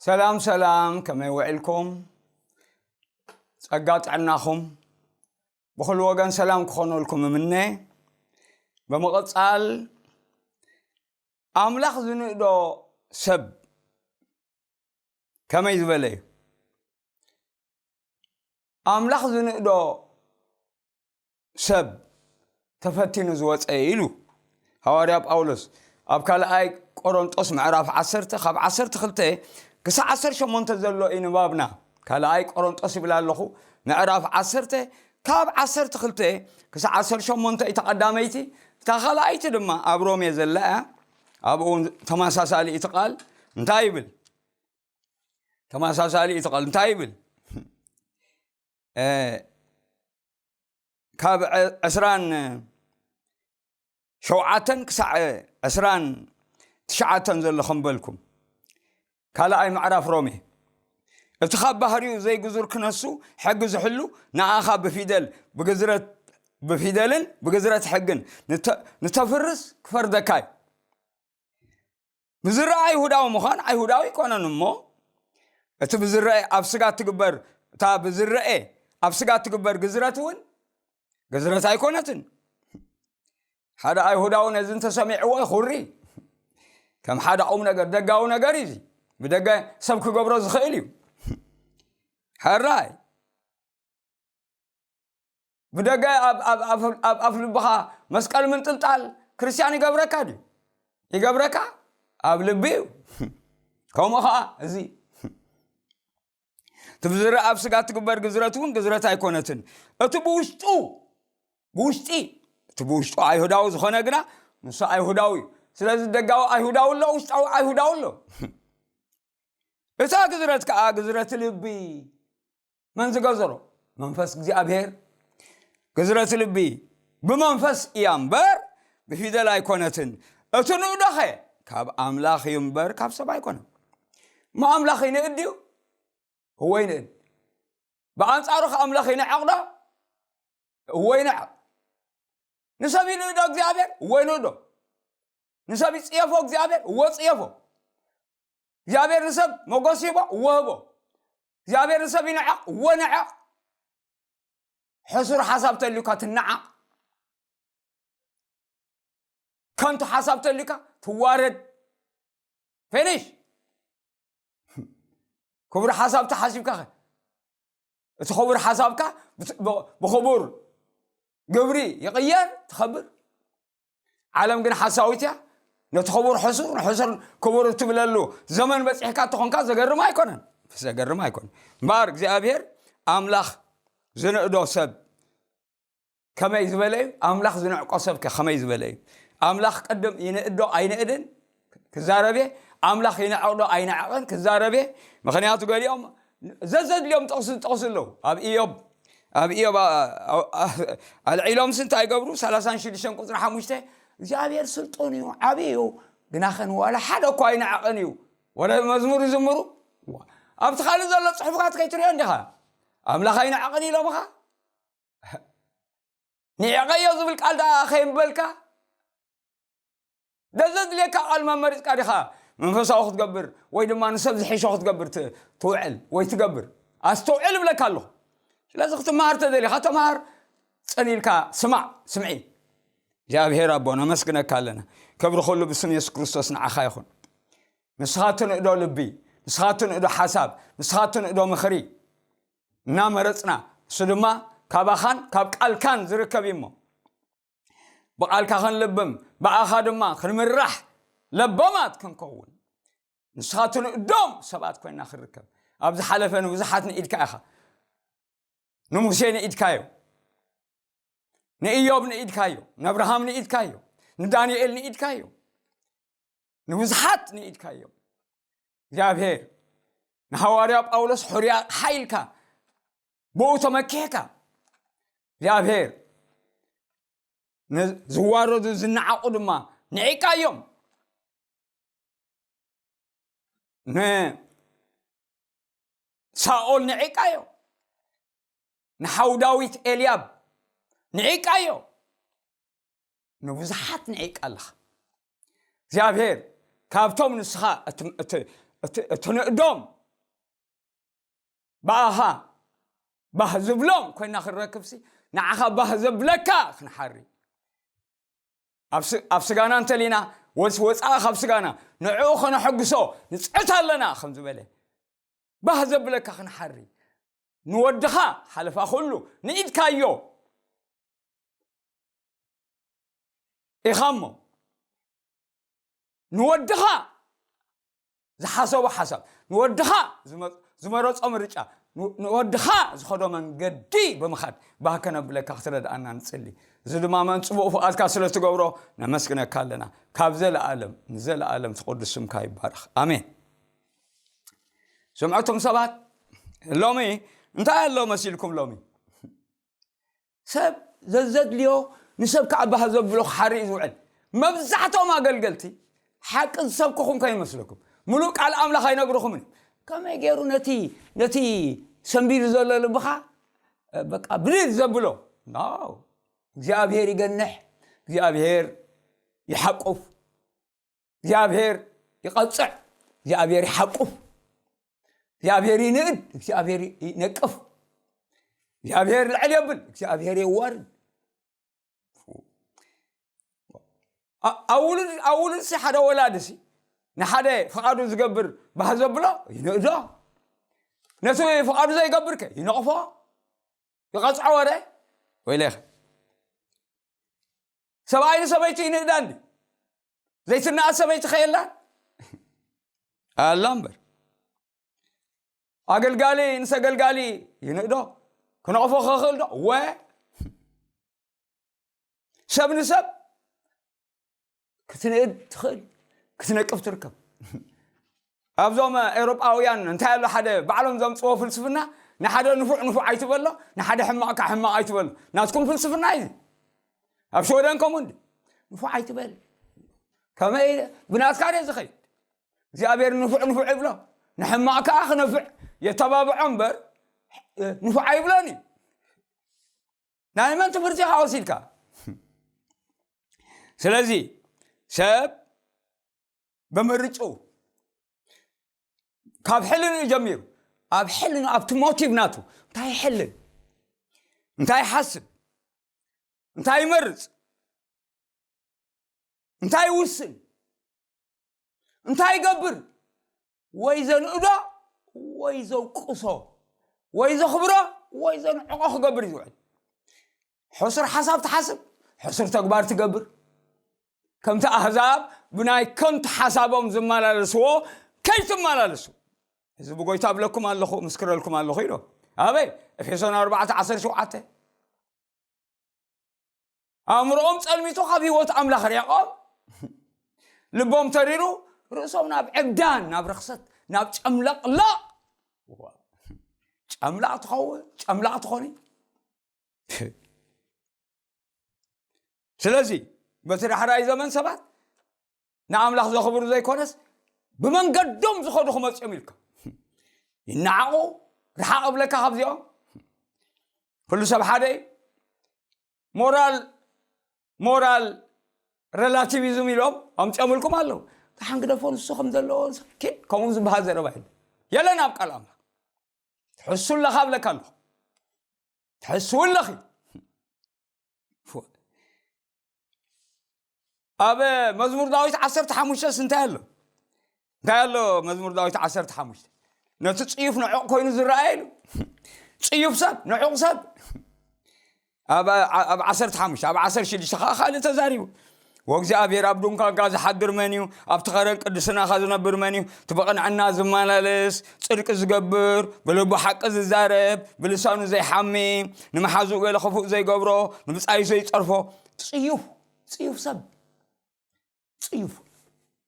ሰላም ሰላም፣ ከመይ ውዒልኩም? ጸጋ ጥዕናኹም ብኹሉ ወገን ሰላም ክኾነልኩም እምነ። ብምቕጻል፣ ኣምላኽ ዝንእዶ ሰብ ከመይ ዝበለ እዩ? ኣምላኽ ዝንእዶ ሰብ ተፈቲኑ ዝወጸ ኢሉ ሃዋርያ ጳውሎስ ኣብ ካልኣይ ቆሮንጦስ ምዕራፍ ዓሰርተ ካብ ዓሰርተ ክልተ ክሳዕ ዓሰርተ ሸሞንተ ዘሎ እዩ ንባብና። ካልኣይ ቆሮንጦስ ይብል ኣለኹ፣ ምዕራፍ ዓሰርተ ካብ ዓሰርተ ክልተ ክሳዕ ዓሰርተ ሸሞንተ እታ ቀዳመይቲ፣ እታ ካልኣይቲ ድማ ኣብ ሮሜ ዘላ እያ። ኣብኡ እውን ተመሳሳሊ እቲ ቃል እንታይ ይብል? ተመሳሳሊ እቲ ቃል እንታይ ይብል? እ፣ ካብ ዕ-፣ ዕስራን ሸውዓተን ክሳዕ ዕስራን ትሽዓተን ዘሎ ከንበልኩም። ካልኣይ ምዕራፍ ሮሜ። እቲ ካብ ባህሪኡ ዘይግዙር ክነሱ ሕጊ ዝሕሉ ንኣኻ ብፊደል፣ ብግዝረት፣ ብፊደልን ብግዝረት ሕግን ንተ-፣ ንተፍርስ ክፈርደካ እዩ። ብዝረአ ኣይሁዳዊ ምዃን ኣይሁዳዊ ኣይኮነን እሞ፣ እቲ ብዝረአ ኣብ ስጋ ትግበር፣ እታ ብዝረአ ኣብ ስጋ ትግበር ግዝረት እውን ግዝረት ኣይኮነትን። ሓደ ኣይሁዳዊ ነዚ እንተሰሚዕዎ ይኹሪ። ከም ሓደ ቁም ነገር፣ ደጋዊ ነገር እዩ እዚ። ብደገ ሰብ ክገብሮ ዝኽእል እዩ። ሕራይ። ብደገ ኣብ፣ ኣብ፣ ኣብ፣ ኣብ ኣፍ ልብኻ መስቀል ምንጥልጣል ክርስትያን ይገብረካ ድዩ? ይገብረካ? ኣብ ልቢ እዩ። ከምኡ ኸዓ እዚ እቲ ብዝረአ ኣብ ስጋ ትግበር ግዝረት እውን ግዝረት ኣይኮነትን። እቲ ብውሽጡ፣ ብውሽጢ፣ እቲ ብውሽጡ ኣይሁዳዊ ዝኾነ ግና ንሱ ኣይሁዳዊ እዩ። ስለዚ ደጋዊ ኣይሁዳዊ ኣሎ፣ ውሽጣዊ ኣይሁዳዊ ኣሎ። እታ ግዝረት ከኣ ግዝረት ልቢ። መን ዝገዘሮ? መንፈስ እግዚኣብሔር። ግዝረት ልቢ ብመንፈስ እያ እምበር ብፊደል ኣይኮነትን። እቲ ንእዶኸ ካብ ኣምላኽ እዩ እምበር ካብ ሰብ ኣይኮነን። እሞ ኣምላኽ ይንእድ ድዩ? እወ ይንእድ። ብኣንጻሩ ከ ኣምላኽ ይንዕቕ ዶ? እወ ይንዕቕ። ንሰብ ይንእዶ እግዚኣብሔር? እወ ይንእዶ። ንሰብ ይጽየፎ እግዚኣብሔር? እወ ጽየፎ። እግዚኣብሔር ንሰብ ሞገስ ይህቦ? እወ ህቦ። እግዚኣብሔር ንሰብ ይንዕቕ? እወ ንዕቕ። ሕሱር ሓሳብ ተልዩካ ትነዓቕ። ከንቱ ሓሳብ ተልዩካ ትዋረድ። ፊኒሽ። ክቡር ሓሳብ ተሓሲብካ ኸ? እቲ ክቡር ሓሳብካ ብት-፣ ብ-፣ ብኽቡር ግብሪ ይቕየር፣ ትኸብር። ዓለም ግን ሓሳዊት እያ። ነቲ ክቡር ሕሱር፣ ንሕሱር ክቡር እትብለሉ ዘመን በጺሕካ እንተኾንካ ዘገርም ኣይኮነን። ዘገርም ኣይኮነን። እምበኣር እግዚኣብሔር ኣምላኽ ዝንእዶ ሰብ ከመይ ዝበለ እዩ? ኣምላኽ ዝንዕቆ ሰብከ ከመይ ዝበለ እዩ? ኣምላኽ ቅድም ይንእዶ ኣይንእድን ክዛረብ እየ። ኣምላኽ ይንዕቕ ዶ ኣይንዕቕን ክዛረብ እየ። ምኽንያቱ ገሊኦም ዘዘድልዮም ጥቕሲ ዝጠቕሱ ኣለዉ። ኣብ ኢዮብ፣ ኣብ ኢዮብ፣ ኣ-፣ ኣ-፣ ኣ-፣ ኣልዒሎምስ እንታይ ይገብሩ? ሰላሳን ሽዱሽተን ቁጽሪ ሓሙሽተ፣ እግዚኣብሔር ስልጡን እዩ፣ ዓብዪ እዩ፣ ግናኸን ዋላ ሓደ እኳ ኣይንዕቕን እዩ። ወላ መዝሙር ይዝምሩ። ዋ፣ ኣብቲ ካልእ ዘሎ ጽሑፍካ ከይትሪኦ እንዲኻ? ኣምላኽ ኣይንዕቕን ኢሎምኻ? ንዕቐዮ ዝብል ቃል ደኣ ከየንበልካ፣ ደዘድልየካ ቃል መመሪጽካ ዲኻ መንፈሳዊ ክትገብር ወይ ድማ ንሰብ ዝሕሾ ክትገብር ት-፣ ትውዕል ወይ ትገብር? ኣስተውዕል እብለካ ኣለኹ። ስለዚ ክትመሃር ተደሊኻ ተመሃር፣ ጽን ኢልካ ስማዕ፣ ስምዒ። እግዚኣብሔር ኣቦ ነመስግነካ ኣለና። ክብሪ ኩሉ ብስም የሱስ ክርስቶስ ንዓኻ ይኹን። ንስኻ ትንእዶ ልቢ፣ ንስኻ ትንእዶ ሓሳብ፣ ንስኻ ትንእዶ ምኽሪ እናመረጽና፣ እሱ ድማ ካባኻን ካብ ቃልካን ዝርከብ እዩ እሞ፣ ብቃልካ ክንልብም፣ ብኣኻ ድማ ክንምራሕ ለባማት ክንከውን፣ ንስኻ ትንእዶም ሰባት ኮይንና ክንርከብ። ኣብ ዝሓለፈ ንብዙሓት ንኢድካ ኢኻ። ንሙሴ ንኢድካዮ፣ ንኢዮብ ንኢድካዮ፣ ንኣብርሃም ንኢድካዮ፣ ንዳንኤል ንኢድካዮ፣ ንብዙሓት ንኢድካዮ። እግዚኣብሔር ንሃዋርያ ጳውሎስ ሕሩይ ኣቕሓ ኢልካ ብኡ ተመኪሕካ። እግዚኣብሔር ንዝዋረዱ ዝነዓቑ ድማ ንዒቃዮም። ንሳኦል ንዒቃዮ። ንሓው ዳዊት ኤልያብ ንዒቃዮ። ንብዙሓት ንዒቃ ኣለኻ። እግዚኣብሔር ካብቶም ንስኻ እት-፣ እት-፣ እት-፣ እትንእዶም ብኣኻ ባህ ዝብሎም ኮይና ክንረክብሲ፣ ንዓኻ ባህ ዘብለካ ክንሓሪ። ኣብ ስ-፣ ኣብ ስጋና እንተሊና፣ ወስ-፣ ወፃኢ ካብ ስጋና ንዕኡ ከነሐግሶ ንፅዕት ኣለና፣ ከም ዝበለ፣ ባህ ዘብለካ ክንሓሪ። ንወድኻ ሓለፋ ኩሉ ንኢድካዮ ኢኻ እሞ፣ ንወድኻ ዝሓሰቦ ሓሳብ፣ ንወድኻ ዝመ-፣ ዝመረጾ ምርጫ፣ ን-፣ ንወድኻ ዝኸዶ መንገዲ ብምኻድ ባህ ከነብለካ ክትረድኣና ንጽሊ። እዚ ድማ መን ጽቡቕ ፍቓድካ ስለ ትገብሮ ነመስግነካ ኣለና። ካብ ዘለኣለም ንዘለኣለም ትቕዱስ ስምካ ይባረኽ። ኣሜን። ስምዐቶም ሰባት፣ ሎሚ እንታይ ኣሎ መሲልኩም? ሎሚ ሰብ ዘዘድልዮ ንሰብ ከዓ ባህ ዘብሎ ክሓሪ እዩ ዝውዕል። መብዛሕትኦም ኣገልገልቲ ሓቂ ዝሰብኩኹም ከይመስለኩም፣ ምሉእ ቃል ኣምላኽ ኣይነግርኹምን። ከመይ ገይሩ ነቲ፣ ነቲ ሰንቢዱ ዘሎ ልብኻ፣ እ፣ በቃ ብልል ዘብሎ? ኖ። እግዚኣብሔር ይገንሕ፣ እግዚኣብሔር ይሓቁፍ፣ እግዚኣብሔር ይቐጽዕ፣ እግዚኣብሔር ይሓቁፍ፣ እግዚኣብሔር ይንእድ፣ እግዚኣብሔር ይነቅፍ፣ እግዚኣብሔር ልዕል የብል፣ እግዚኣብሔር የዋርድ። ኣ-፣ ኣብ ውሉድ፣ ኣብ ውሉድሲ ሓደ ወላድሲ ንሓደ ፍቓዱ ዝገብር ባህ ዘብሎ ይንእዶ፣ ነቲ ፍቓዱ ዘይገብርከ ይነቕፎ፣ ይቐጽዖ። ወረ ወይለኸ፣ ሰብኣይ ንሰበይቱ ይንእዳ እንዲ? ዘይትነኣድ ሰበይቲ ከየላን? ኣላ እምበር። ኣገልጋሊ ንሰገልጋሊ ይንእዶ? ክነቕፎ ክኽእል ዶ? ወ-፣ ሰብ ንሰብ ክትንእድ ትኽእል፣ ክትነቅፍ ትርከብ። ኣብዞም ኤውሮጳውያን እንታይ ኣሎ ሓደ ባዕሎም ዘምጽዎ ፍልስፍና፣ ንሓደ ንፉዕ ንፉዕ ኣይትበሎ፣ ንሓደ ሕማቕ ከዓ ሕማቕ ኣይትበሎ። ናትኩም ፍልስፍና እዩ። ኣብ ሽወደን ከምኡ እንዲ? ንፉዕ ኣይትበል። ከመይ ብናትካ ድየ ዝኸይድ? እግዚኣብሔር ንፉዕ ንፉዕ ይብሎ፣ ንሕማቕ ከዓ ክነፍዕ የተባብዖ እምበር ንፉዕ ኣይብሎን እዩ። ናይ መን ትምህርቲ ኢኻ ወሲድካ? ስለዚ ሰብ ብምርጭኡ ካብ ሕልንኡ ጀሚሩ፣ ኣብ ሕልንኡ፣ ኣብቲ ሞቲቭ ናቱ እንታይ ይሕልን፣ እንታይ ይሓስብ፣ እንታይ ይመርጽ፣ እንታይ ይውስን፣ እንታይ ይገብር፣ ወይ ዘንእዶ፣ ወይ ዘውቅሶ፣ ወይ ዘኽብሮ፣ ወይ ዘንዕቆ ክገብር እዩ ዝውዕል። ሕሱር ሓሳብ ትሓስብ፣ ሕሱር ተግባር ትገብር። ከምቲ ኣህዛብ ብናይ ከንቱ ሓሳቦም ዝመላለስዎ ከይትመላለሱ፣ እዚ ብጎይታ እብለኩም ኣለኹ፣ ምስክረልኩም ኣለኹ ኢሎ። ኣበይ? ኤፌሶን ኣርባዕተ ዓሰርተ ሸውዓተ። ኣእምሮኦም ጸልሚቱ ካብ ህይወት ኣምላኽ ርያቖም፣ ልቦም ተሪሩ፣ ርእሶም ናብ ዕብዳን፣ ናብ ርኽሰት፣ ናብ ጨምለቕላቕ። ጨምላቕ ትኸውን፣ ጨምላቕ ትኾኒ። ስለዚ በቲ ዳሕራይ ዘመን ሰባት ንኣምላኽ ዘኽብሩ ዘይኮነስ ብመንገዶም ዝኸዱ ክመጽኦም ኢልካ ይነዓቑ። ርሓቕ እብለካ ካብዚኦም። ኩሉ ሰብ ሓደ እዩ። ሞራል፣ ሞራል ሬላቲቪዝም ኢሎም ኣምፅኦምልኩም ኣለዉ። ተሓንግደፎ ንሱ ከም ዘለዎ ኪድ ከምኡ ዝበሃል ዘረባ የለ፣ የለን ኣብ ቃል ኣምላኽ። ትሕሱ ኣለኻ እብለካ ኣለኹ። ትሕሱ ኣለኺ። ኣብ መዝሙር ዳዊት ዓሰርተ ሓሙሽተ እንታይ ኣሎ? እንታይ ኣሎ? መዝሙር ዳዊት ዓሰርተ ሓሙሽተ፣ ነቲ ጽዩፍ ንዑቕ ኮይኑ ዝረኣየሉ። ጽዩፍ ሰብ፣ ንዑቕ ሰብ። ኣብ፣ ኣብ ዓሰርተ ሓሙሽተ፣ ኣብ ዓሰርተ ሽዱሽተ ኸዓ ካልእ ተዛሪቡ። ወእግዚኣብሔር ኣብ ድንኳንካ ዝሓድር መን እዩ? ኣብቲ ኸረን ቅድስናኻ ዝነብር መን እዩ? እቲ ብቕንዕና ዝመላለስ፣ ጽድቂ ዝገብር፣ ብልቡ ሓቂ ዝዛረብ፣ ብልሳኑ ዘይሓሚ፣ ንመሓዝኡ ገለ ክፉእ ዘይገብሮ፣ ንብጻዩ ዘይጸርፎ። ጽዩፍ፣ ጽዩፍ ሰብ። ጽዩፍ፣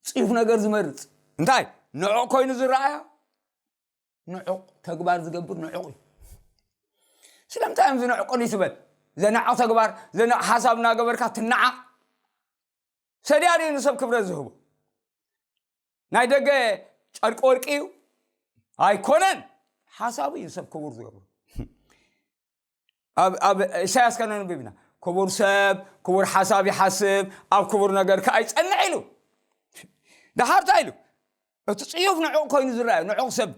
ጽዩፍ ነገር ዝመርጽ። እንታይ? ንዑቕ ኮይኑ ዝረኣያ? ንዑቕ ተግባር ዝገብር ንዑቕ እዩ። ስለምንታይ እዮም ዝንዕቁኒ ትበል? ዘናዕቕ ተግባር፣ ዘናዕ ሓሳብ እናገበርካ ትነዓቕ። ሰድያ ድዩ ንሰብ ክብረት ዝህቦ? ናይ ደገ ጨርቂ ወርቂ እዩ? ኣይኮነን። ሓሳቡ እዩ ንሰብ ክቡር ዝገብሮ። ኣብ፣ ኣብ ኢሳያስ ከነንብብ ኢና። ክቡር ሰብ፣ ክቡር ሓሳብ ይሓስብ፣ ኣብ ክቡር ነገር ከኣ ይጸንዕ ኢሉ። ደሓር እንታይ ኢሉ? እቲ ጽዩፍ ንዑቕ ኮይኑ ዝረኣዩ፣ ንዑቕ ሰብ፣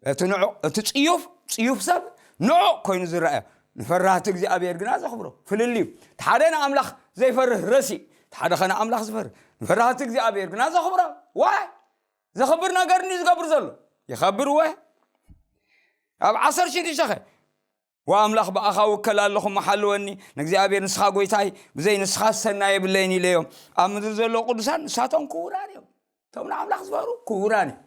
እቲ ንዑቕ፣ እቲ ጽዩፍ ጽዩፍ ሰብ ንዑቕ ኮይኑ ዝረኣዮ፣ ንፈራህቲ እግዚኣብሔር ግና ዘኽብሮ። ፍልልዩ፣ እቲ ሓደ ንኣምላኽ ዘይፈርህ ረሲእ፣ እቲ ሓደ ኸ ንኣምላኽ ዝፈርህ። ንፈራህቲ እግዚኣብሔር ግና ዘኽብሮ። ዋይ፣ ዘኽብር ነገር እንዲ ዝገብር ዘሎ ይኸብር። ወ ኣብ ዓሰርተ ሽዱሽተ ኸ፣ ወኣምላኽ ብኣኻ ውከል ኣለኹ፣ መሓልወኒ። ንእግዚኣብሔር ንስኻ ጎይታይ፣ ብዘይ ንስኻ ሰናይ የብለይን ኢለዮም። ኣብ ምድሪ ዘለዉ ቅዱሳን ንሳቶም ክቡራን እዮም። እቶም ንኣምላኽ ዝበሩ ክቡራን እዮም።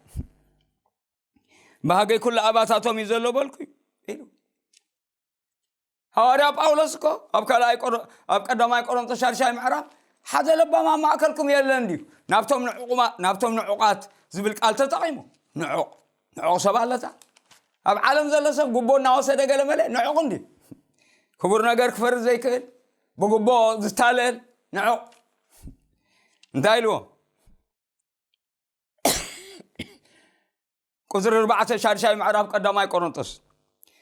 ባህገይ ኩሉ ኣባታቶም እዩ ዘሎ በልኩ እዩ ኢሉ። ሃዋርያ ጳውሎስ እኮ ኣብ ካልኣይ ቆሮ-፣ ኣብ ቀዳማይ ቆሮንቶስ ሻድሻይ ምዕራፍ፣ ሓደ ለባም ኣብ ማእከልኩም የለን ድዩ? ናብቶም ንዑቑማ-፣ ናብቶም ንዑቓት ዝብል ቃል ተጠቒሙ። ንዑቕ፣ ንዑቕ ሰብ ኣለታ። ኣብ ዓለም ዘሎ ሰብ ጉቦ እናወሰደ ገለ መለ ንዑቕ እንድዩ። ክቡር ነገር ክፈርድ ዘይክእል፣ ብጉቦ ዝታለል ንዑቕ። እንታይ ኢልዎም? ቁጽሪ ኣርባዕተ ሻድሻይ ምዕራፍ ቀዳማይ ቆሮንቶስ።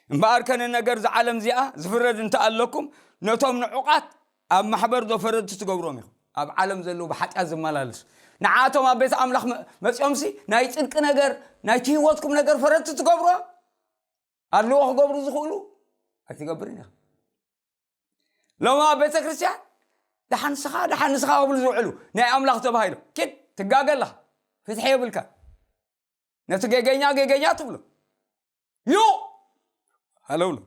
እምበኣር ከ ንነገር እዛ ዓለም እዚኣ ዝፍረድ እንተ ኣለኩም፣ ነቶም ንዑቓት ኣብ ማሕበር ዶ ፈረድቲ ትገብሮም ኢኹም? ኣብ ዓለም ዘለዉ ብሓጢኣት ዝመላለሱ። ንዓቶም ኣብ ቤት ኣምላኽ መ-፣ መጺኦምሲ ናይ ጽድቂ ነገር፣ ናይቲ ህይወትኩም ነገር ፈረድቲ ትገብሮ? ኣድልዎ ክገብሩ ዝኽእሉ ኣይትገብርን ኢኻ። ሎሚ ኣብ ቤተ ክርስቲያን ደሓን ንስኻ፣ ደሓን ንስኻ ክብሉ ዝውዕሉ ናይ ኣምላኽ ተባሂሉ። ኪድ ትጋገ ኣለኻ። ፍትሒ የብልካ። ነቲ ጌገኛ ጌገኛ ትብሎ። ዩ! ሃለውሎ።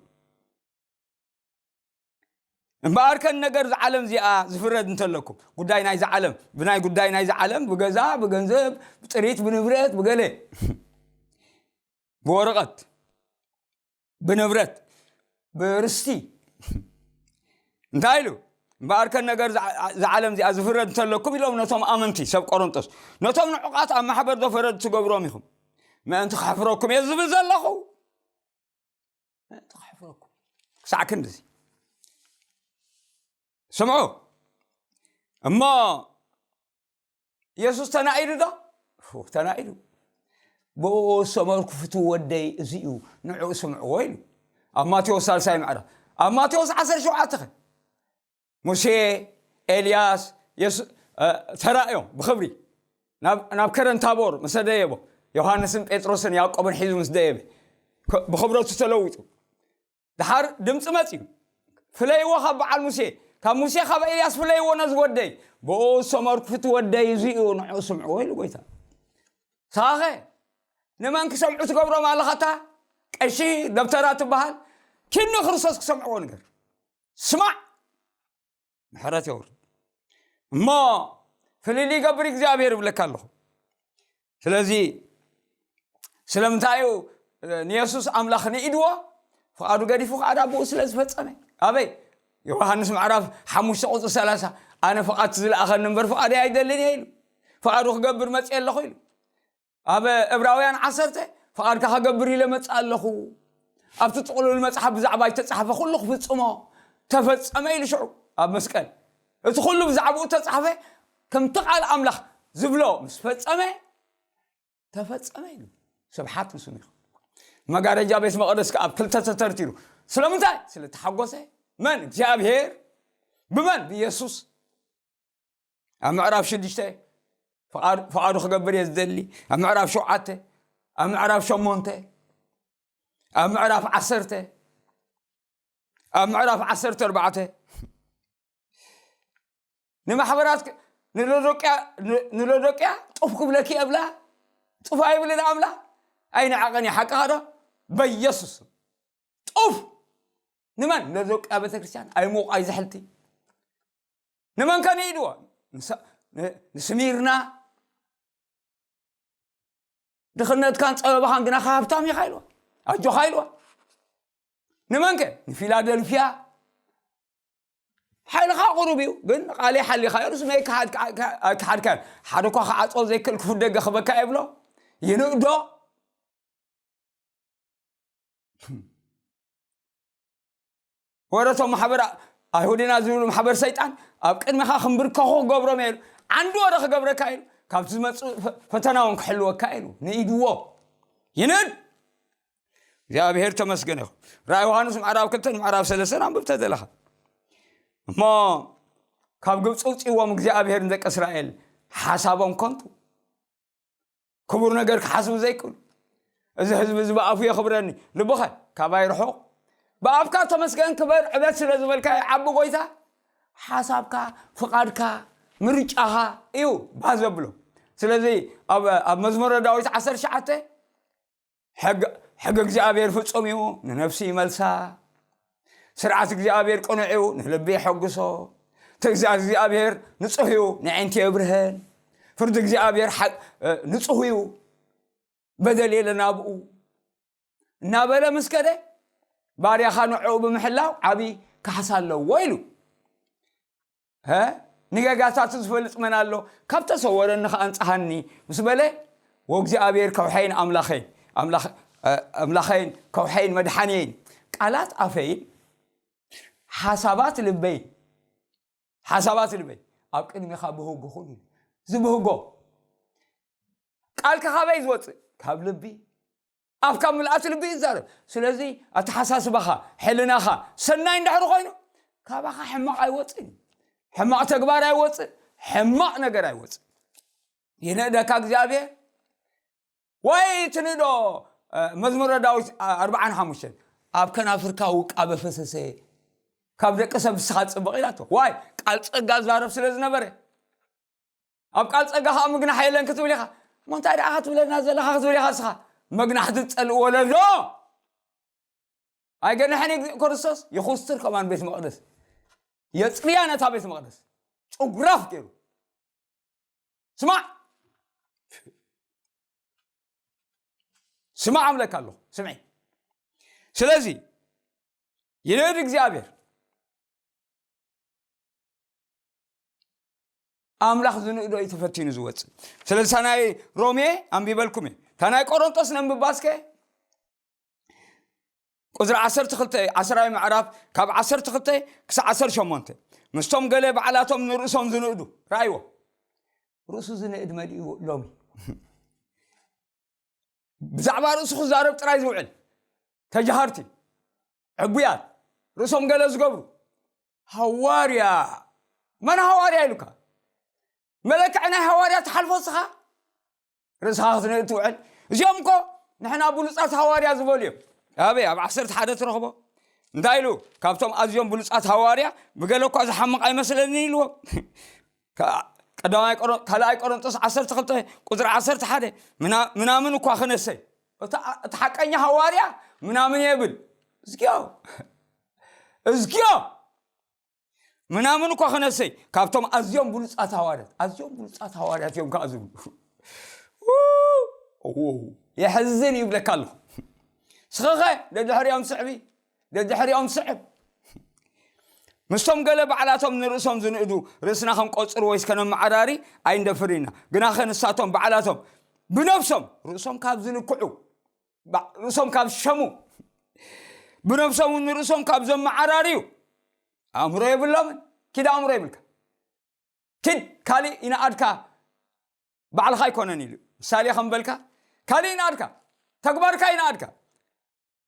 እምበኣር ከን ነገር እዛ ዓለም እዚኣ ዝፍረድ እንተለኩም፣ ጉዳይ ናይዛ ዓለም፣ ብናይ ጉዳይ ናይዛ ዓለም፣ ብገዛ፣ ብገንዘብ፣ ብጥሪት፣ ብንብረት፣ ብገለ፣ ብወረቐት፣ ብንብረት፣ ብርስቲ፣ እንታይ ኢሉ? እምበኣር ከን ነገር እዛ፣ እዛ ዓለም እዚኣ ዝፍረድ እንተለኩም ኢሎም ነቶም ኣመንቲ ሰብ ቆሮንቶስ፣ ነቶም ንዑቓት ኣብ ማሕበር ዶ ፈረድ ትገብሮም ኢኹም? ምእንቲ ከሕፍረኩም እየ ዝብል ዘለኹ። ምእንቲ ከሕፍረኩም። ክሳዕ ክንድዚ። ስምዑ። እሞ የሱስ ተናኢዱ ዶ? ፉ፣ ተናኢዱ። ብኡ ዝሰመርኩ ፍትው ወደይ እዚ እዩ፣ ንዕኡ ስምዕዎ ኢሉ። ኣብ ማቴዎስ ሳልሳይ ምዕራፍ። ኣብ ማቴዎስ ዓሰርተ ሸውዓተ ኸ? ሙሴ፣ ኤልያስ፣ የሱ-፣ እ፣ ተራእዮም ብኽብሪ። ናብ፣ ናብ ከረን ታቦር ምስ ደየቦ፣ ዮሃንስን ጴጥሮስን ያዕቆብን ሒዙ ምስ ደየበ፣ ከ-፣ ብኽብረቱ ተለዊጡ። ደሓር ድምፂ መፂኡ። ፍለይዎ ካብ በዓል ሙሴ፣ ካብ ሙሴ ካብ ኤልያስ ፍለይዎ ነዚ ወደይ። ብኡ ዝሰመርኩ ፍትው ወደይ እዚ እዩ፣ ንዕኡ ስምዕዎ ኢሉ ጎይታ። ንስኻኸ ንመን ክሰምዑ ትገብሮም ኣለኻታ? ቀሺ ደብተራ ትበሃል። ኪድ ንክርስቶስ ክሰምዕዎ ንገር። ስማዕ፣ ምሕረት የውርድ። እሞ ፍልልይ ይገብር እግዚኣብሔር ይብለካ ኣለኹ። ስለዚ ስለምንታይ እዩ ንየሱስ ኣምላኽ ንኢድዎ? ፍቓዱ ገዲፉ ከኣ ኣቦኡ ስለ ዝፈጸመ። ኣበይ? ዮሃንስ ምዕራፍ ሓሙሽተ ቁጽሪ ሰላሳ፣ "ኣነ ፍቓድ ዝለኣኸኒ እምበር ፍቓደይ ኣይደልን እየ" ኢሉ። ፍቓዱ ክገብር መጽእ ኣለኹ ኢሉ። ኣብ ዕብራውያን ዓሰርተ፣ "ፍቓድካ ከገብር ኢለ መጽእ ኣለኹ። ኣብቲ ጥቕሉል መጽሓፍ ብዛዕባ ዝተጻሕፈ ኩሉ ክፍጽሞ ተፈጸመ" ኢሉ ሽዑ ኣብ መስቀል። እቲ ኩሉ ብዛዕባኡ ተጻሕፈ፣ ከምቲ ቃል ኣምላኽ ዝብሎ ምስ ፈጸመ፣ ተፈጸመ ኢሉ። ስብሓት ንስሙ ይኹን። መጋረጃ ቤት መቕደስ ከኣ ኣብ ክልተ ተተርቲሩ። ስለምንታይ? ስለ ተሓጎሰ። መን? እግዚኣብሔር። ብመን? ብኢየሱስ። ኣብ ምዕራፍ ሽዱሽተ፣ ፍቓድ-፣ ፍቓዱ ክገብር እየ ዝደሊ። ኣብ ምዕራፍ ሸውዓተ፣ ኣብ ምዕራፍ ሸሞንተ፣ ኣብ ምዕራፍ ዓሰርተ፣ ኣብ ምዕራፍ ዓሰርተ ኣርባዕተ፣ ንማሕበራት ክ-፣ ንሎዶቅያ፣ ን-፣ ንሎዶቅያ ጡፍ ክብለኪ እብላ፣ ጡፍ ኣይብልን ኣምላኽ፣ ኣይንዓቐን እዩ፣ ሓቅኻ ዶ? በኢየሱስ ስም። ጡፍ! ንመን? ንሎዶቅያ ቤተክርስትያን፣ ኣይሙቕ ኣይዝሕልቲ። ንመን ከ ንኢድዎ? ንሰ-፣ ን-፣ ንስሚርና። ድኽነትካን ጸበባኻን ግናኻ ሃብታም ኢኻ ኢልዋ። ኣጆኻ ኢልዋ። ንመንከ? ንፊላደልፍያ። ሓይልኻ ቁሩብ እዩ፣ ግን ቃለይ ሓሊኻዮ፣ ንስመይ ክሓድ-፣ ኣይክሓድካዮን። ሓደ እኳ ክዓጾ ዘይክእል ክፉት ደገ ክበካ የብሎ። ይንእዶ። ወረ እቶም ማሕበር ኣይሁድና ዝብሉ ማሕበር ሰይጣን ኣብ ቅድሚኻ ክንብርከኹ ክገብሮም እየ ኢሉ። ዓንዲ ወረ ክገብረካ ኢሉ። ካብቲ ዝመጽእ ፈ-፣ ፈተና እውን ክሕልወካ ኢሉ። ንኢድዎ። ይንእድ። እግዚኣብሔር ተመስገን ይኹን። ራእይ ዮሃንስ ምዕራፍ ክልተ ምዕራፍ ሰለስተ ኣንብብ ተደለኻ። እሞ ካብ ግብፂ ውፅእዎም እግዚኣብሔር ንደቂ እስራኤል ሓሳቦም ከንቱ። ክቡር ነገር ክሓስቡ ዘይክእሉ። እዚ ህዝቢ እዚ ብኣፉ የኽብረኒ። ልብኸ ካባይ ርሑቕ። ብኣፍካ ተመስገን ክበር ዕበት ስለ ዝበልካ ዓቢ ጎይታ፣ ሓሳብካ፣ ፍቓድካ፣ ምርጫኻ እዩ ባህ ዘብሎ። ስለዚ ኣብ ኣብ መዝሙረ ዳዊት ዓሰርተ ትሽዓተ ሕግ ሕጊ እግዚኣብሔር ፍጹም እዩ፣ ንነፍሲ ይመልሳ። ስርዓት እግዚኣብሔር ቅኑዕ እዩ፣ ንልቢ የሐጉሶ። ትእዛዝ እግዚኣብሔር ንጹህ እዩ፣ ንዕንቲ የብርህን። ፍርዲ እግዚኣብሔር ሓቅ ንጹህ እዩ፣ በደል የለን ኣብኡ። እናበለ ምስ ከደ፣ ባርያኻ ንዕኡ ብምሕላው ዓቢ ካሕሳ ኣለዎ ኢሉ። ሀ ንገጋታቱ ዝፈልጥ መን ኣሎ? ካብ ተሰወረኒ ከኣንጽሃኒ ምስ በለ፣ ወእግዚኣብሔር ከውሐይን ኣምላኸይን ኣምላኸይን ከውሐይን መድሓንየይን፣ ቃላት ኣፈይን ሓሳባት ልበይን ሓሳባት ልበይ ኣብ ቅድሚኻ ብህጉ ኩን ኢሉ። ዝብህጎ ቃልካ ካበይ ዝወፅእ? ካብ ልቢ። ኣፍካ ምልኣት ልቢ ይዛረብ። ስለዚ ኣተሓሳስባኻ፣ ሕልናኻ ሰናይ እንድሕር ኮይኑ፣ ካባኻ ሕማቕ ኣይወፅእን። ሕማቕ ተግባር ኣይወፅእ፣ ሕማቕ ነገር ኣይወፅእ። ይንእደካ እግዚኣብሔር። ወይ ትንዶ መዝሙረ ዳዊት ኣርባዓን ሓሙሽተን፣ ኣብ ከናፍርካ ውቃበ ፈሰሰ፣ ካብ ደቂ ሰብ ንስኻ ትፅብቕ ኢላቶ። ዋይ ቃል ፀጋ ዛረብ ስለ ዝነበረ፣ ኣብ ቃል ጸጋ ኸዓ ምግናሕ የለን ክትብል ኢኻ። እሞ እንታይ ደኣ ክትብለና ዘለኻ ክትብል ኢኻ እስኻ? መግናሕቲ ዝጸልእ ወለዶ ኣይገንሐን እዩ። ክርስቶስ ይኹስትር ከማን ቤት መቕደስ፣ የጽርያ ነታ ቤት መቕደስ ጭጉራፍ ገይሩ። ስማዕ ስማዕ እብለካ ኣለኹ፣ ስምዒ። ስለዚ ይንእድ እግዚኣብሔር። ኣምላኽ ዝንእዶ እዩ ተፈቲኑ ዝወፅእ። ስለዚ እታ ናይ ሮሜ ኣንቢበልኩም እየ። እታ ናይ ቆሮንጦስ ነንብባ እስከ። ቁፅሪ ዓሰርተ ክልተ፣ ዓስራይ ምዕራፍ ካብ ዓሰርተ ክልተ ክሳብ ዓሰርተ ሸሞንተ። ምስቶም ገለ ባዕላቶም ንርእሶም ዝንእዱ ረኣይዎ። ርእሱ ዝንእድ መሊኡ ሎሚ። ብዛዕባ ርእሱ ክዛረብ ጥራይ ዝውዕል፣ ተጃሃርቲ፣ ዕቡያት፣ ርእሶም ገለ ዝገብሩ። ሃዋርያ፣ መን ሃዋርያ ኢሉካ? መለክዒ ናይ ሃዋርያ ትሓልፎ እስኻ? ርእስኻ ክትንእድ ትውዕል። እዚኦም እኮ ንሕና ብሉጻት ሃዋርያ ዝበሉ እዮም። ኣበይ? ኣብ ዓሰርተ ሓደ ትረኽቦ። እንታይ ኢሉ? ካብቶም ኣዝዮም ብሉጻት ሃዋርያ ብገለ እኳ ዝሓምቕ ኣይመስለንን ኢልዎም። ከ-፣ ቀዳማይ ቆሮ-፣ ካልኣይ ቆሮንጦስ ዓሰርተ ክልተ ቁጽሪ ዓሰርተ ሓደ፣ ምና-፣ ምናምን እኳ ክነሰይ፣ እቲ፣ እቲ ሓቀኛ ሃዋርያ ምናምን የብል። እዝግዮ፣ እዝግዮ፣ ምናምን እኳ ክነሰይ፣ ካብቶም ኣዝዮም ብሉጻት ሃዋርያት፣ ኣዝዮም ብሉጻት ሃዋርያት እዮም ከዓ ዝብሉ። ው፣ ው፣ የሕዝን ይብለካ ኣለኹ። ስኸኸ ደድሕሪኦም ስዕቢ፣ ደድሕሪኦም ስዕብ። ምስቶም ገለ ባዕላቶም ንርእሶም ዝንእዱ ርእስና ከም ቆጽሪ ወይስ ከነመዓራሪ ኣይንደፍር ኢና። ግናኸ ንሳቶም ባዕላቶም ብነብሶም ርእሶም ካብ ዝንክዑ፣ ባ-፣ ርእሶም ካብ ዝሸሙ፣ ብነብሶም ንርእሶም ካብ ዘመዓራርዩ ኣእምሮ የብሎምን። ኪድ ኣእምሮ የብልካ። ኪድ ካልእ ይንኣድካ፣ ባዕልኻ ኣይኮነን ኢሉ። ምሳሌ ከም በልካ፣ ካልእ ይንኣድካ፣ ተግባርካ ይንኣድካ።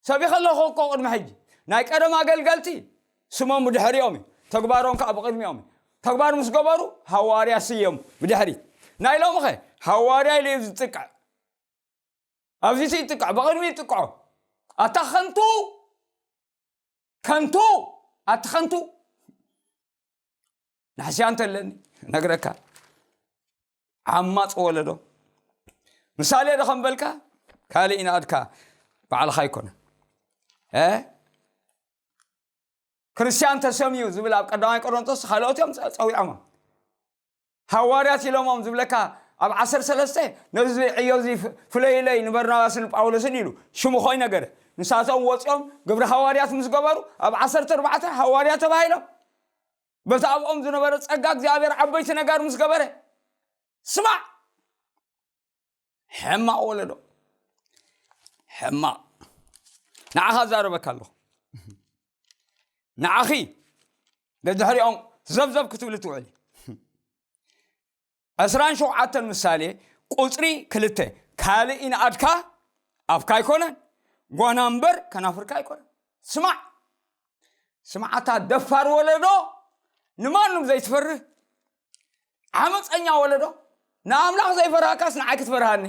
ሰቢኸ ኣለኹ እኮ ቅድሚ ሕጂ። ናይ ቀደም ኣገልገልቲ ስሞም ብድሕሪኦም እዩ፣ ተግባሮም ከዓ ብቕድሚኦም እዩ። ተግባር ምስ ገበሩ ሃዋርያ ስዮም ብድሕሪት። ናይ ሎምኸ ሃዋርያ ኢሉ እዩ ዝጥቅዕ። ኣብዚ ይጥቅዖ፣ ብቕድሚ ይጥቅዖ። ኣታ ከንቱ፣ ከንቱ፣ ኣቲ ከንቱ። ናሕስያ እንተለኒ ነግረካ። ዓማፅ ወለዶ። ምሳሌ ዶ ከም በልካ፣ ካልእ ይንኣድካ፣ ባዕልኻ ኣይኮነ። እ? ክርስቲያን ተሰምዩ ዝብል ኣብ ቀዳማይ ቆሮንቶስ ካልኦት እዮም ጸ-፣ ጸዊዖሞም። ሃዋርያት ኢሎሞም ዝብለካ ኣብ ዓሰርተ ሰለስተ ነዚ ዕዮ እዚ ፍ-፣ ፍለይለይ ንበርናባስን ጳውሎስን ኢሉ ሽሙ ኾይ ነገረ። ንሳቶም ወፂኦም ግብሪ ሃዋርያት ምስ ገበሩ ኣብ ዓሰርተ ኣርባዕተ ሃዋርያ ተባሂሎም። በቲ ኣብኦም ዝነበረ ጸጋ እግዚኣብሔር ዓበይቲ ነገር ምስ ገበረ። ስማዕ! ሕማቕ ወለዶ። ሕማቕ። ንዓኻ ዛረበካ ኣለኹ። ንዓኺ ደድሕሪኦም ዘብዘብ ክትብሊ ትውዕሊ። ዕስራን ሸውዓተን ምሳሌ ቁጽሪ ክልተ። ካልእ ይንኣድካ ኣፍካ ኣይኮነን፣ ጓና እምበር ከናፍርካ ኣይኮነን። ስማዕ፣ ስምዓታ ደፋር ወለዶ፣ ንማንም ዘይትፈርህ ዓመፀኛ ወለዶ፣ ንኣምላኽ ዘይፈራህካስ ንዓይ ክትፈርሃኒ?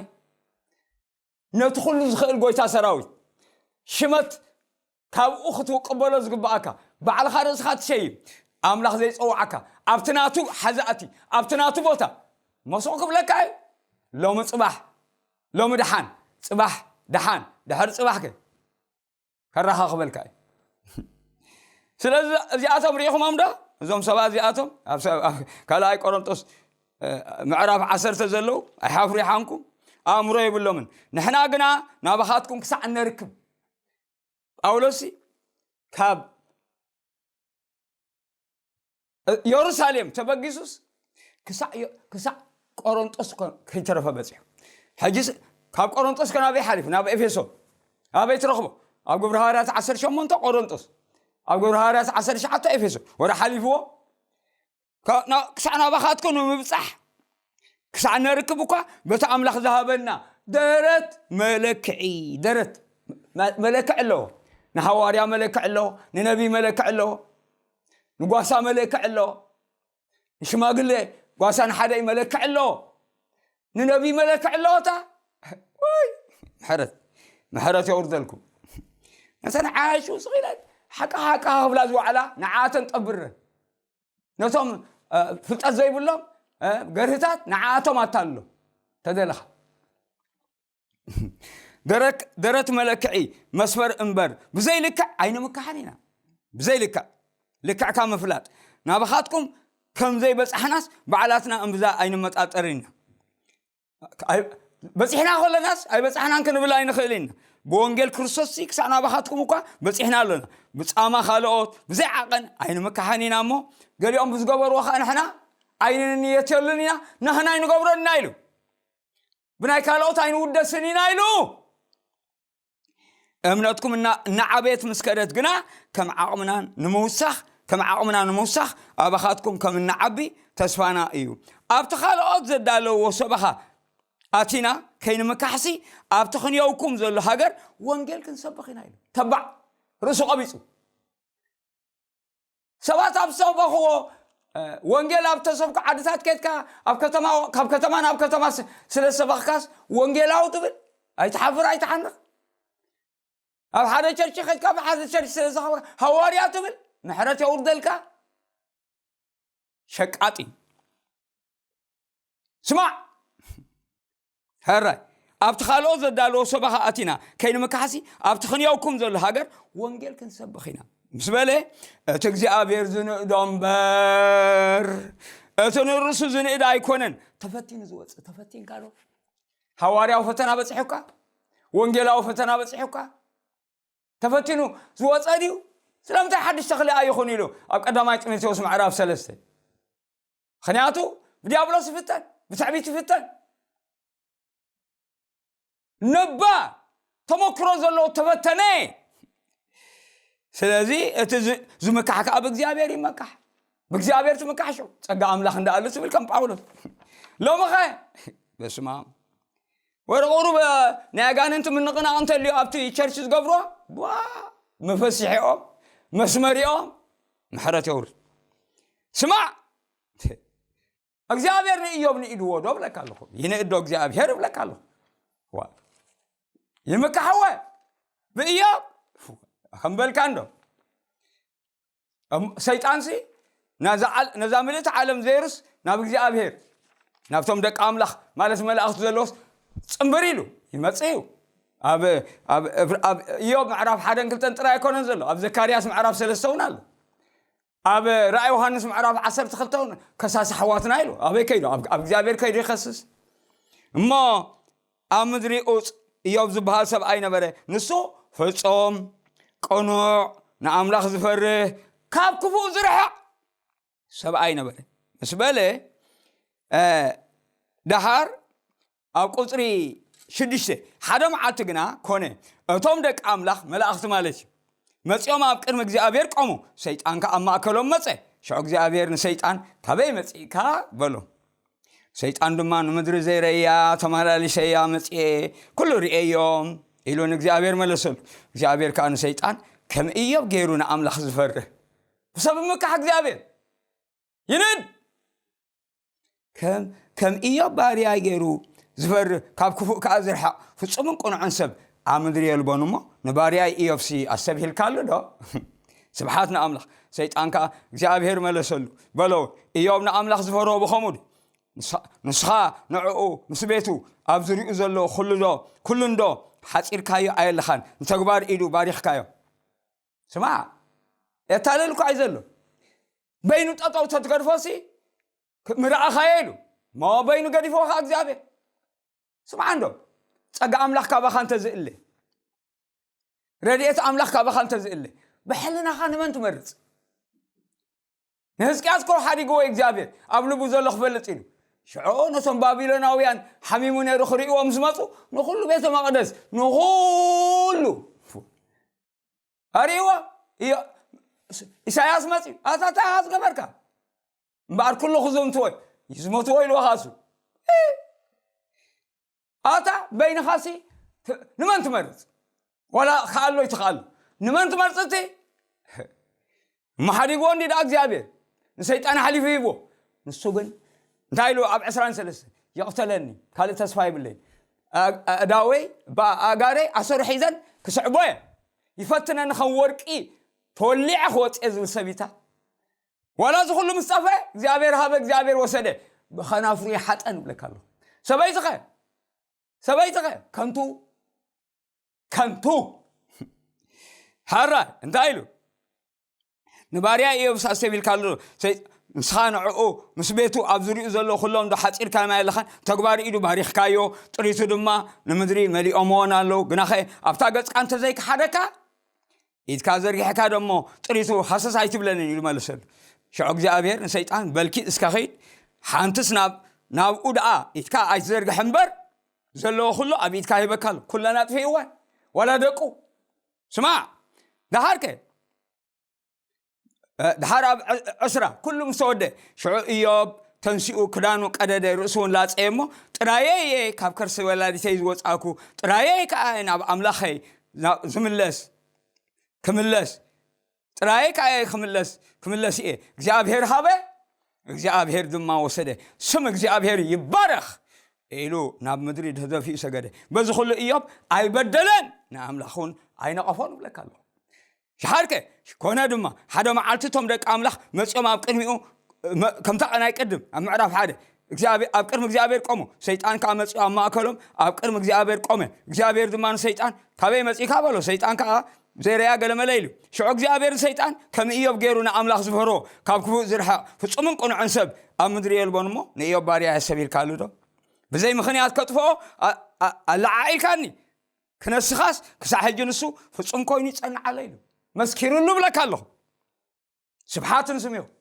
ነቲ ኩሉ ዝኽእል ጎይታ ሰራዊት ሽመት ካብኡ ክትቅበሎ ዝግባኣካ፣ ባዕልኻ ርእስኻ ትሸይም፣ ኣምላኽ ዘይጸውዓካ፣ ኣብቲ ናቱ ሓዛእቲ፣ ኣብቲ ናቱ ቦታ መሱቕ ክብለካ እዩ። ሎሚ ጽባሕ፣ ሎሚ ደሓን፣ ጽባሕ ደሓን፣ ድሕሪ ጽባሕ ከ ከራኻኽበልካ እዩ። ስለዚ እዚኣቶም ርኢኹሞም ዶ? እዞም ሰባት እዚኣቶም ኣብ ሰ-፣ ኣብ ካልኣይ ቆሮንጦስ፣ እ፣ ምዕራፍ ዓሰርተ ዘለዉ ኣይሓፍሩ ይሓንኩም፣ ኣእምሮ የብሎምን። ንሕና ግና ናባኻትኩም ክሳዕ እነርክብ፣ ጳውሎስሲ ካብ የሩሳሌም ተበጊሱስ ክሳዕ ዮ-፣ ክሳዕ ቆሮንጦስ ኮ-፣ ከይተረፈ በጺሑ። ሕጂስ ካብ ቆሮንጦስ ከ ናበይ ሓሊፉ? ናብ ኤፌሶ። ኣበይ ትረኽቦ? ኣብ ግብረ ሃዋርያት ዓሰርተ ሸሞንተ ቆሮንጦስ። ኣብ ግብረ ሃዋርያት ዓሰርተ ትሽዓተ ኤፌሶ። ወረ ሓሊፍዎ። ካ-፣ ና-፣ ክሳዕ ናባኻትኩም ንምብጻሕ ክሳዕ ነርክብ እኳ በቲ ኣምላኽ ዝሃበና ደረት መለክዒ፣ ደረት መ-፣ መለክዒ ኣለዎ። ንሃዋርያ መለክዒ ኣለዎ፣ ንነቢይ መለክዒ ኣለዎ፣ ንጓሳ መለክዒ ኣለዎ፣ ንሽማግለ ጓሳ ንሓደ መለክዒ ኣለዎ፣ ንነቢይ መለክዒ ኣለዎ። እታ ወይ ምሕረት፣ ምሕረት የውርደልኩም። ነተን ዓያሹ ስቕ ኢለን ሓቃ ሓቃ ክብላ ዝወዓላ ንዓኣተን ጠብረን። ነቶም፣ እ፣ ፍልጠት ዘይብሎም፣ እ፣ ገርህታት ንዓኣቶም ኣታልሎ ተደለኻ። ደረክ-፣ ደረት መለክዒ መስፈር እምበር ብዘይ ልክዕ ኣይንምካሕን ኢና። ብዘይ ልክዕ፣ ልክዕካ ምፍላጥ ናባኻትኩም ከም ዘይበጻሕናስ ባዕላትና እምብዛ ኣይንመጣጠርን ኢና። ኣይ-፣ በጺሕና ከለናስ ኣይበጻሕናን ክንብል ኣይንኽእል ኢና። ብወንጌል ክርስቶስ ሲ ክሳዕ ናባኻትኩም እኳ በጺሕና ኣሎና። ብጻማ ካልኦት ብዘይ ዓቐን ኣይንምካሕን ኢና እሞ፣ ገሊኦም ብዝገበርዎ ኸኣ ንሕና ኣይንንየትየሉን ኢና፣ ናህና ኣይንገብሮን ኢና ኢሉ። ብናይ ካልኦት ኣይንውደስን ኢና ኢሉ። እምነትኩም እና-፣ እናዓበየት ምስ ከደት ግና ከም ዓቕምና ንምውሳኽ፣ ከም ዓቕምና ንምውሳኽ ኣባኻትኩም ከም እናዓቢ ተስፋና እዩ። ኣብቲ ካልኦት ዘዳለውዎ ሰበኻ ኣቲና ከይንምካሕሲ ኣብቲ ክንየውኩም ዘሎ ሃገር ወንጌል ክንሰብኽ ኢና ኢሉ። ተባዕ ርእሱ ቀቢጹ። ሰባት ኣብ ሰበኽዎ፣ እ፣ ወንጌል ኣብ ተሰብኩ ዓድታት ኬድካ ኣብ ከተማ፣ ካብ ከተማ ናብ ከተማ ስ-፣ ስለ ሰበኽካስ ወንጌላዊ ትብል? ኣይትሓፍር፣ ኣይትሓንኽ። ኣብ ሓደ ቸርች ኬድካ ኣብ ሓደ ቸርች ስለ ዝረኸብካ ሃዋርያ ትብል? ምሕረት የውርደልካ። ሸቃጢ። ስማዕ፣ ሕራይ ኣብቲ ካልኦት ዘዳለዎ ሰበኻ ኣቲና ከይንምካሕሲ ኣብቲ ክንየውኩም ዘሎ ሃገር ወንጌል ክንሰብኽ ኢና ምስ በለ፣ እቲ እግዚኣብሔር ዝንእዶ እምበር እቲ ንርእሱ ዝንእድ ኣይኮነን። ተፈቲኑ ዝወፅእ፣ ተፈቲንካ ዶ? ሃዋርያዊ ፈተና በፂሑካ? ወንጌላዊ ፈተና በፂሑካ? ተፈቲኑ ዝወፀ ድዩ? ስለምንታይ ሓድሽ ተኽሊ ኣይኹን ኢሉ ኣብ ቀዳማይ ጢሞቴዎስ ምዕራፍ ሰለስተ? ምኽንያቱ ብዲያብሎስ ይፍተን፣ ብትዕቢት ይፍተን። ነባ ተመክሮ ዘለዎ ተፈተነ። ስለዚ እቲ ዝ-፣ ዝምካሕ ከኣ ብእግዚኣብሔር ይመካሕ። ብእግዚኣብሔር ትምካሕ ሽዑ ጸጋ ኣምላኽ እንዳኣሉ ትብል ከም ጳውሎስ። ሎምኸ በስመ ኣብ። ወረ ቁሩብ፣ እ፣ ናይ ኣጋንንቲ ምንቕናቕ እንተልዩ ኣብቲ ቸርች ዝገብሮ፣ ዋ፣ መፈሲሒኦም፣ መስመሪኦም፣ ምሕረት የውርድ። ስማዕ፣ እግዚኣብሔር ንእዮብ ንኢድዎ ዶ ብለካ ኣለኹ? ይንእዶ እግዚኣብሔር ብለካ ኣለኹ? ዋ፣ ይምካሕወ ብእዮብ ከምበልካ እንዶ። እም-፣ ሰይጣንሲ ነዛ ዓል-፣ ነዛ ምልእቲ ዓለም ዘይሩስ ናብ እግዚኣብሔር፣ ናብቶም ደቂ ኣምላኽ ማለት መላእኽቱ ዘለዎስ ጽምብር ኢሉ ይመጽእ እዩ። ኣብ፣ ኣብ፣ ኣብ፣ ኣብ ኢዮብ ምዕራፍ ሓደን ክልተን ጥራይ ኣይኮነን ዘሎ፣ ኣብ ዘካርያስ ምዕራፍ ሰለስተ እውን ኣሎ። ኣብ ራእይ ዮሃንስ ምዕራፍ ዓሰርተ ክልተ እውን ከሳሲ ኣሕዋትና ኢሉ። ኣበይ ከይዱ? ኣብ፣ ኣብ እግዚኣብሔር ከይዱ ይኸስስ። እሞ ኣብ ምድሪ ኡፅ ኢዮብ ዝበሃል ሰብኣይ ነበረ። ንሱ ፍጹም፣ ቅኑዕ፣ ንኣምላኽ ዝፈርህ፣ ካብ ክፉእ ዝርሕቕ ሰብኣይ ነበረ። ምስ በለ፣ እ፣ ደሓር ኣብ ቁጽሪ ሽዱሽተ፣ ሓደ መዓልቲ ግና ኮነ፣ እቶም ደቂ ኣምላኽ መላእኽቲ ማለት እዩ፣ መጺኦም ኣብ ቅድሚ እግዚኣብሔር ቆሙ። ሰይጣን ከኣ ኣብ ማእከሎም መጸ። ሽዑ እግዚኣብሔር ንሰይጣን፣ "ካበይ መጺእካ?" በሎ። ሰይጣን ድማ፣ "ንምድሪ ዘይረእያ ተመላሊሰያ መጺኤ፣ ኩሉ ርእየዮ" ኢሉ ንእግዚኣብሔር መለሰሉ። እግዚኣብሔር ከኣ ንሰይጣን፣ "ከም ኢዮብ ገይሩ ንኣምላኽ ዝፈርህ፣ ብሰብ ምካሕ እግዚኣብሔር ይንእድ፣ ከም፣ ከም ኢዮብ ባርያይ ገይሩ ዝፈርህ፣ ካብ ክፉእ ከኣ ዝርሕቕ ፍጹምን ቅኑዕን ሰብ ኣብ ምድሪ የልቦን እሞ፣ ንባርያይ ኢዮብሲ ኣስተብሂልካሉ ዶ? ስብሓት ንኣምላኽ። ሰይጣን ከኣ እግዚኣብሔር መለሰሉ፣ በሎ፣ ኢዮብ ንኣምላኽ ዝፈርሆ ብኸምኡ ድዩ? ንስኻ፣ ንስኻ ንዕኡ ምስ ቤቱ ኣብ ዙሪኡ ዘሎ ኩሉ ዶ፣ ኩሉን ዶ ሓጺርካዮ ኣየለኻን? ንተግባር ኢዱ ባሪኽካዮ። ስማዕ፣ የታለልኩ ኣይ ዘሎ። በይኑ ጠጠው ተትገድፎሲ፣ ክ-፣ ምረኣኻዮ ኢሉ። ሞ በይኑ ገዲፎ ኸኣ እግዚኣብሔር። ስምዓ እንዶ፣ ጸጋ ኣምላኽ ካባኻ እንተዝእለ፣ ረድኤት ኣምላኽ ካባኻ እንተዝእለ፣ ብሕልናኻ ንመን ትመርጽ? ንህዝቅያስ እኮ ሓዲግዎ እግዚኣብሔር፣ ኣብ ልቡ ዘሎ ክፈልጥ ኢሉ። ሽዑ ነቶም ባቢሎናውያን ሓሚሙ ነይሩ ክርእይዎም ዝመጹ፣ ንኹሉ ቤተ መቕደስ፣ ንኹሉ ኣርእይዎ። ኢዮ-፣ ኢሳያስ መጺኡ፣ ኣታ እንታይ ኢኻ ዝገበርካ? እምበኣር ኩሉ ክዝምትዎ እዩ። ይዝመትዎ ኢልዎ ኻሱ። እ! ኣታ በይንኻሲ ት-፣ ንመን ትመርጽ? ዋላ ክኣሎ ይትኽኣሉ። ንመን ትመርጽ እቲ? እሞ ሓዲግዎ እንዲ ደኣ እግዚኣብሔር ንሰይጣን ሓሊፉ ሂብዎ። ንሱ ግን እንታይ ኢሉ ኣብ ዕስራን ሰለስተን? ይቕተለኒ፣ ካልእ ተስፋ ይብለይ። ኣ-፣ ኣእዳወይ ብኣእጋረይ ኣሰሩ ሒዘን ክስዕቦ እየ። ይፈትነኒ ከም ወርቂ ተወሊዐ ክወጽእ እየ ዝብል ሰብ ኢታ። ዋላ እዚ ኩሉ ምስ ጠፍአ እግዚኣብሔር ሃበ፣ እግዚኣብሔር ወሰደ። ብኸናፍሩ ይሓጠን እብለካ ኣለኹ። ሰበይትኸ? ሰበይትኸ? ከንቱ፣ ከንቱ። ሓራ እንታይ ኢሉ? ንባርያ ኢዮብስ ኣስተብሂልካሉ ዶ? ሰይ-፣ ንስኻ ንዕኡ ምስ ቤቱ ኣብ ዙሪኡ ዘሎ ኩሎም ዶ ሓጺርካዮም ኣለኻን? ተግባር ኢዱ ባሪኽካዮ፣ ጥሪቱ ድማ ንምድሪ መሊኦምዎን ኣለዉ። ግናኸ ኣብታ ገጽካ እንተዘይከሓደካ፣ ኢድካ ዘርጊሕካ ደሞ ጥሪቱ ሃሰስ ኣይትብለንን ኢሉ መለሰሉ። ሽዑ እግዚኣብሔር ንሰይጣን፣ በልኪ እስከ ኺድ፣ ሓንትስ ናብ፣ ናብኡ ደኣ ኢድካ ኣይትዘርግሕ እምበር፣ ዘለዎ ኩሉ ኣብ ኢድካ ሂበካ ኣሎ። ኩለን ኣጥፊእወን፣ ዋላ ደቁ። ስማዕ፣ ደሓርከ፣ እ፣ ደሓር ኣብ ዕ-፣ ዕስራ ኩሉ ምስ ተወደ፣ ሽዑ ኢዮብ ተንሲኡ ክዳኑ ቀደደ፣ ርእሱ እውን ላጸየ እሞ፣ ጥራየይ እየ ካብ ከርሲ ወላዲተይ ዝወጻእኩ፣ ጥራየይ ከኣ እየ ናብ ኣምላኸይ ና-፣ ዝምለስ፣ ክምለስ፣ ጥራየይ ከኣ እየ ክምለስ፣ ክምለስ እየ። እግዚኣብሔር ሃበ፣ እግዚኣብሔር ድማ ወሰደ። ስም እግዚኣብሔር ይባረኽ ኢሉ ናብ ምድሪ ተደፊኡ ሰገደ። በዚ ኩሉ ኢዮብ ኣይበደለን፣ ንኣምላኽ እውን ኣይነቐፎን እብለካ ኣለኹ። ሸሓርከ ኮነ ድማ፣ ሓደ መዓልቲ እቶም ደቂ ኣምላኽ መጺኦም ኣብ ቅድሚኡ፣ መ-፣ ከምታ ናይ ቅድም ኣብ ምዕራፍ ሓደ እግዚኣብሔር፣ ኣብ ቅድሚ እግዚኣብሔር ቆሙ። ሰይጣን ከኣ መጺኡ ኣብ ማእከሎም ኣብ ቅድሚ እግዚኣብሔር ቆመ። እግዚኣብሔር ድማ ንሰይጣን፣ "ካበይ መጺእካ?" በሎ። ሰይጣን ከኣ ዘይረያ ገለመለ ኢሉ። ሽዑ እግዚኣብሔር ንሰይጣን፣ "ከም ኢዮብ ገይሩ ንኣምላኽ ዝፈርሆ፣ ካብ ክፉእ ዝርሕቕ ፍጹምን ቅኑዕን ሰብ ኣብ ምድሪ የልቦን እሞ፣ ንኢዮብ ባርያ ኣስተብሂልካሉ ዶ? ብዘይ ምኽንያት ከጥፍኦ ኣ-፣ ኣ-፣ ኣለዓዒልካኒ። ክነስኻስ ክሳዕ ሕጂ ንሱ ፍጹም ኮይኑ ይጸንዓለ" ኢሉ። መስኪሩሉ እብለካ ኣለኹ። ስብሓት ንስም ይኹን።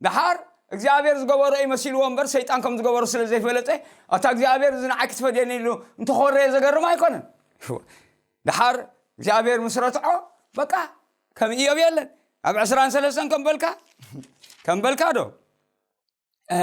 ደሓር እግዚኣብሔር ዝገበሮ እዩ መሲልዎ እምበር፣ ሰይጣን ከም ዝገበሮ ስለ ዘይፈለጠ፣ ኣታ እግዚኣብሔር እዚ ንዓይ ክትፈድየኒ ኢሉ እንተኾረየ ዘገርም ኣይኮነን። ደሓር እግዚኣብሔር ምስ ረትዖ፣ በቃ፣ ከም ኢዮብ የለን። ኣብ ዕስራን ሰለስተን ከም በልካ፣ ከም በልካ ዶ? እ፣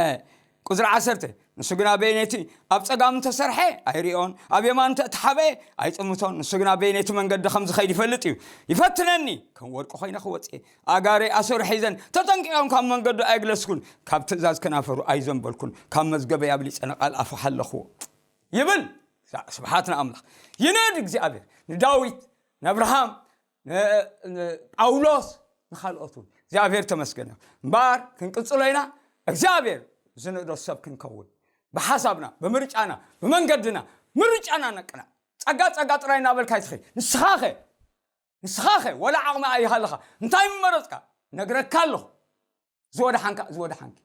ቁጽሪ ዓሰርተ፣ ንሱ ግና በየነይቲ ኣብ ጸጋም እንተሰርሐ ኣይሪኦን፣ ኣብ የማን እንተተሓበአ ኣይጥምቶን። ንሱ ግና በየነይቲ መንገዲ ከም ዝኸይድ ይፈልጥ እዩ። ይፈትነኒ፣ ከም ወርቂ ኮይነ ክወጽእ፣ ኣእጋረይ ኣሰሩ ሒዘን ተጠንቂቖም ካብ መንገዱ ኣይግለስኩን፣ ካብ ትእዛዝ ከናፈሩ ኣይዘንበልኩን፣ ካብ መዝገበይ ኣብሊጸ ንቓል ኣፉ ሓለኽዎ ይብል። ስብሓት ንኣምላኽ። ይንእድ እግዚኣብሔር ንዳዊት፣ ንኣብርሃም፣ ን-፣ ንጳውሎስ፣ ንኻልኦት እውን እግዚኣብሔር ተመስገን እዩ። እምበኣር ክንቅጽሎ ኢና። እግዚኣብሔር ዝንእዶ ሰብ ክንከውን፣ ብሓሳብና፣ ብምርጫና፣ ብመንገድና፣ ምርጫና ነቅና። ጸጋ ጸጋ ጥራይ እናበልካ ኣይትኸይድ። ንስኻኸ፣ ንስኻኸ ወላ ዓቕሚ ኣይሃለኻ፣ እንታይ ምመረጽካ? ነግረካ ኣለኹ። ዝወደሓንካ፣ ዝወደሓንኪ።